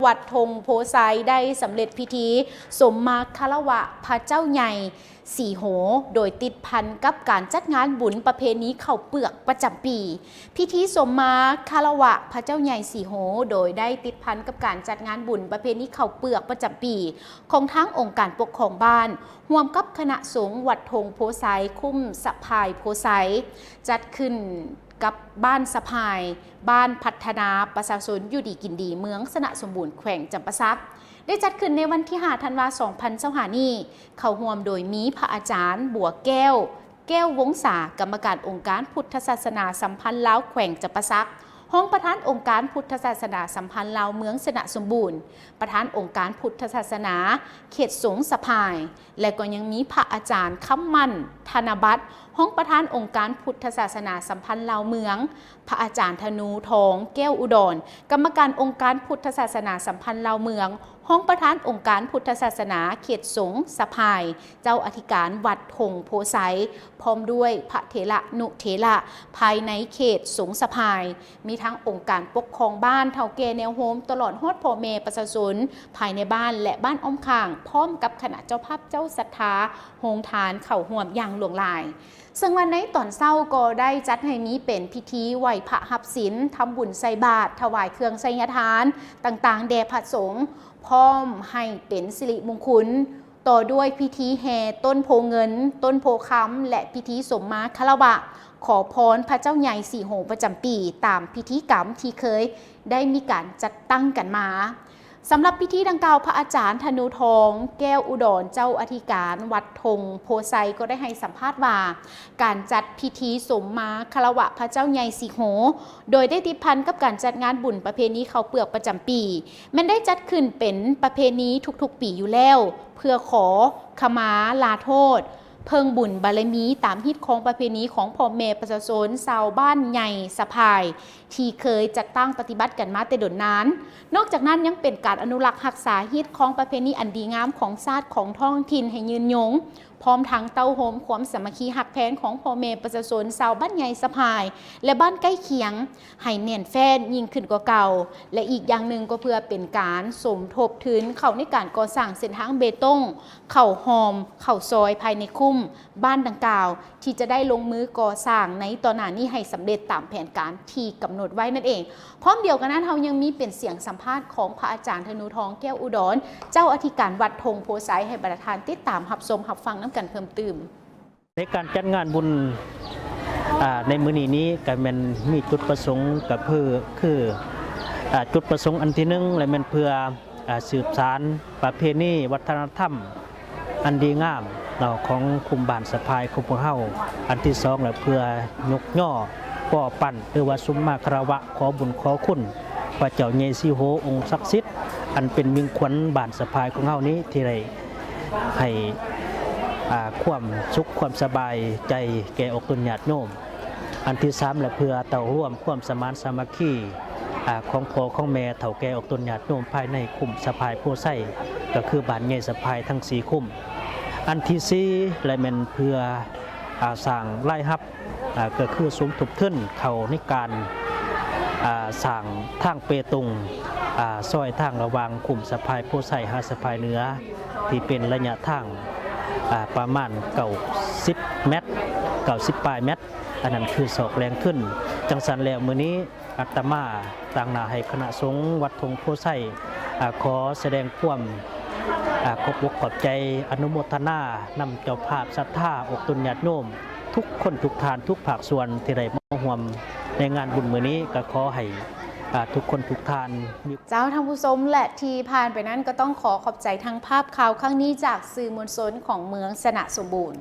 ວັດທົ່ງໂພໄຊ ໄດ້ສຳເລັດພິທີສົມມາຄາລະວະພະເຈົ້າໃຫຍ່ສີໂຫ ໂດຍຕິດພັນກັບການຈັດງານບຸນປະເພນີເຂົ້າເປືອກປະຈຳປີ. ພິທີສົມມາຄາລະວະພະເຈົ້າໃຫຍ່ສີໂຫ ໂດຍໄດ້ຕິດພັນກັບການຈັດງານບຸນປະເພນີເຂົ້າເປືອກປະຈຳປີ ຂອງທາງອົງການປົກຄອງບ້ານ ຮ່ວມກັບຄະນະສົງວັດທົ່ງໂພໄຊ ຄຸ້ມສະພາຍໂພໄຊ ຈັດຂຶ້ນກັບບ້ານສະພາຍ, ບ້ານພັດທະນາປະຊາຊົນຢູ່ດີກິນດີ ເມືອງຊະນະສົມບູນ ແຂວງຈຳປາສັກ ໄດ້ຈັດຂຶ້ນໃນວັນທີຫ້າ ທັນວາ ສອງພັນຊາວຫ້ານີ້ ເຂົ້າຮ່ວມໂດຍມີພະອາຈານ ບົວແກ້ວ ແກ້ວວົງສາ ກຳມະການອົງການພຸດທະສາສະໜາສຳພັນລາວແຂວງຈຳປາສັກ, ຮອງປະທານອົງການພຸດທະສາສະໜາສຳພັນລາວເມືອງຊະນະສົມບູນ, ປະທານອົງການພຸດທະສາສະໜາເຂດສົງສະພາຍ ແລະ ກໍຍັງມີພະອາຈານ ຄຳໝັ້ນ ທະນະບັດ ຮອງປະທານອົງການພຸດທະສາສະໜາສຳພັນລາວເມືອງ, ພະອາຈານ ທະນູທອງ ແກ້ວອຸດອນ ກຳມະການອົງການພຸດທະສາສະໜາສຳພັນລາວເມືອງ, ຮອງປະທານອົງການພຸດທະສາສະໜາເຂດສົງສະພາຍ, ເຈົ້າອະທິການວັດທົ່ງໂພໄຊ ພ້ອມດ້ວຍພະເຖລະນຸເຖລະພາຍໃນເຂດສົງສະພາຍ, ມີທັງອົງການປົກຄອງບ້ານ, ເຖົ້າແກ່ແນວໂຮມ, ຕະຫຼອດຮອດພໍ່ແມ່ປະຊາຊົນພາຍໃນບ້ານ ແລະ ບ້ານອ້ອມຂ້າງ, ພ້ອມກັບຄະນະເຈົ້າພາບເຈົ້າສັດທາໂຮງທານເຂົ້າຮ່ວມຢ່າງຫຼວງຫຼາຍ. ເຊິ່ງວ່າໃນຕອນເຊົ້າກໍໄດ້ຈັດໃຫ້ມີເປັນພິທີໄຫວ້ພະຮັບສິນ, ທຳບຸນໃສ່ບາດ, ຖວາຍເຄື່ອງໄສຍະທານຕ່າງໆແດ່ພະສົງ, ພ້ອມໃຫ້ເປັນສິລິມຸງຄຸນ, ຕໍ່ດ້ວຍພິທີແຫ່ຕົ້ນໂພເງິນ, ຕົ້ນໂພຄຳ ແລະ ພິທີສົມມາຄາລະວະ ຂໍພອນພະເຈົ້າໃຫຍ່ສີໂຫປະຈຳປີ ຕາມພິທີກຳທີ່ເຄີຍໄດ້ມີການຈັດຕັ້ງກັນມາ. ສຳລັບພິທີດັ່ງກ່າວ, ພະອາຈານ ທະນູທອງ ແກ້ວອຸດອນ ເຈົ້າອະທິການວັດທົ່ງໂພໄຊ ກໍໄດ້ໃຫ້ສຳພາດວ່າ ການຈັດພິທີສົມມາຄາລະວະພະເຈົ້າໃຫຍ່ສີໂຫ ໂດຍໄດ້ຕິດພັນກັບການຈັດງານບຸນປະເພນີເຂົ້າເປືອກປະຈຳປີ ແມ່ນໄດ້ຈັດຂຶ້ນເປັນປະເພນີທຸກໆປີຢູ່ແລ້ວ ເພື່ອຂໍຂະມາລາໂທດ, ເພິ່ງບຸນບາລະມີຕາມຮີດຄອງປະເພນີຂອງພໍ່ແມ່ປະຊາຊົນຊາວບ້ານໃຫຍ່ສະພາຍ ທີ່ເຄີຍຈັດຕັ້ງປະຕິບັດກັນມາແຕ່ດົນນານ. ນອກຈາກນັ້ນຍັງເປັນການອະນຸລັກຮັກສາຮີດຄອງປະເພນີອັນດີງາມຂອງຊາດຂອງທ້ອງຖິ່ນໃຫ້ຍືນຍົງ, ພ້ອມທັງເຕົ້າໂຮມຄວາມສາມັກຄີຮັກແພງຂອງພໍ່ແມ່ປະຊາຊົນຊາວບ້ານໃຫຍ່ສະພາຍ ແລະ ບ້ານໃກ້ຄຽງ ໃຫ້ແໜ້ນແຟ້ນຍິ່ງຂຶ້ນກວ່າເກົ່າ ແລະ ອີກຢ່າງໜຶ່ງກໍເພື່ອເປັນການສົມທົບທຶນເຂົ້າໃນການກໍ່ສ້າງເສັ້ນທາງເບຕົງ ເຂົ້າຮ່ອມ ເຂົ້າຊອຍພາຍໃນຄຸ້ມບ້ານດັ່ງກ່າວ ທີ່ຈະໄດ້ລົງມືກໍ່ສ້າງໃນຕໍ່ໜ້ານີ້ໃຫ້ສຳເລັດຕາມແຜນການທີ່ກຳນົດໄວ້ນັ້ນເອງ. ພ້ອມດຽວກັນນັ້ນ, ເຮົາຍັງມີເປັນສຽງສຳພາດຂອງພະອາຈານ ທະນູທອງ ແກ້ວອຸດອນ ເຈົ້າອະທິການວັດທົ່ງໂພໄຊ ໃຫ້ບັນດາທ່ານຕິດຕາມຮັບຊົມຮັບຟັງນຳກັນເພີ່ມຕື່ມ. ໃນການຈັດງານບຸນ ອາ ໃນມື້ນີ້ນີ້ ກະແມ່ນມີຈຸດປະສົງ ກະຄື ຄື ອາ ຈຸດປະສົງອັນທີໜຶ່ງ ແລະ ແມ່ນເພື່ອ ອາ ສືບສານປະເພນີວັດທະນະທຳອັນດີງາມເນາະ ຂອງຄຸ້ມບ້ານສະພາຍຂອງພວກເຮົາ. ອັນທີສອງ ແລະ ເພື່ອຍົກຍໍປໍ້ປັ້ນ ຫຼືວ່າສຸມມາຄາລະວະ ຂໍບຸນຂໍຄຸນພະເຈົ້າໃຫຍ່ສີໂຫອົງສັກສິດ ອັນເປັນມິ່ງຂວັນບ້ານສະພາຍຂອງເຮົານີ້ ທີ່ໄດ້ໃຫ້ ອາ ຄວາມສຸກຄວາມສະບາຍໃຈແກ່ອອກຕົນຍາດໂຍມ. ອັນທີສາມ ແລະ ເພື່ອເຕົ້າລວມຄວາມສະໝານສາມັກຄີ ອາ ຂອງພໍ່ຂອງແມ່ເຖົ້າແກ່ອອກຕົນຍາດໂຍມພາຍໃນຄຸ້ມສະພາຍໂພໄຊ ກໍຄືບ້ານໃຫຍ່ສະພາຍທັງສີ່ຄຸ້ມ. ອັນທີສີ່ ແລະ ແມ່ນເພື່ອ ອາ ສ້າງລາຍຮັບ ອາ ກໍຄືສົມທົບທຶນເຂົ້າໃນການ ອາ ສ້າງທາງເປຕົງ ອາ ຊອຍທາງລະຫວ່າງຄຸ້ມສະພາຍໂພໄຊຫາສະພາຍເໜືອ ທີ່ເປັນໄລຍະທາງ ອາ ປະມານເກົ້າສິບແມັດ ເກົ້າສິບປາຍແມັດ, ອັນນັ້ນຄືຊອກແຫຼ່ງທຶນ. ຈັ່ງຊັ້ນແລ້ວ ມື້ນີ້ອາດຕະມາຕາງໜ້າໃຫ້ຄະນະສົງວັດທົ່ງໂພໄຊ ອາ ຂໍສະແດງຄວາມ ອາ ຂອບອົກຂອບໃຈ ອະນຸໂມທະນານຳເຈົ້າພາບສັດທາ ອອກຕົນຍາດໂຍມ ທຸກຄົນທຸກທ່ານ ທຸກພາກສ່ວນທີ່ໄດ້ມາຮ່ວມໃນງານບຸນມື້ນີ້ ກໍຂໍໃຫ້ ອາ ທຸກຄົນທຸກທ່ານມີ ເຈົ້າ ທ່ານຜູ້ຊົມ ແລະ ທີ່ຜ່ານໄປນັ້ນກໍຕ້ອງຂໍຂອບໃຈທາງພາບຂ່າວຄັ້ງນີ້ຈາກສື່ມວນຊົນຂອງເມືອງຊະນະສົມບູນ.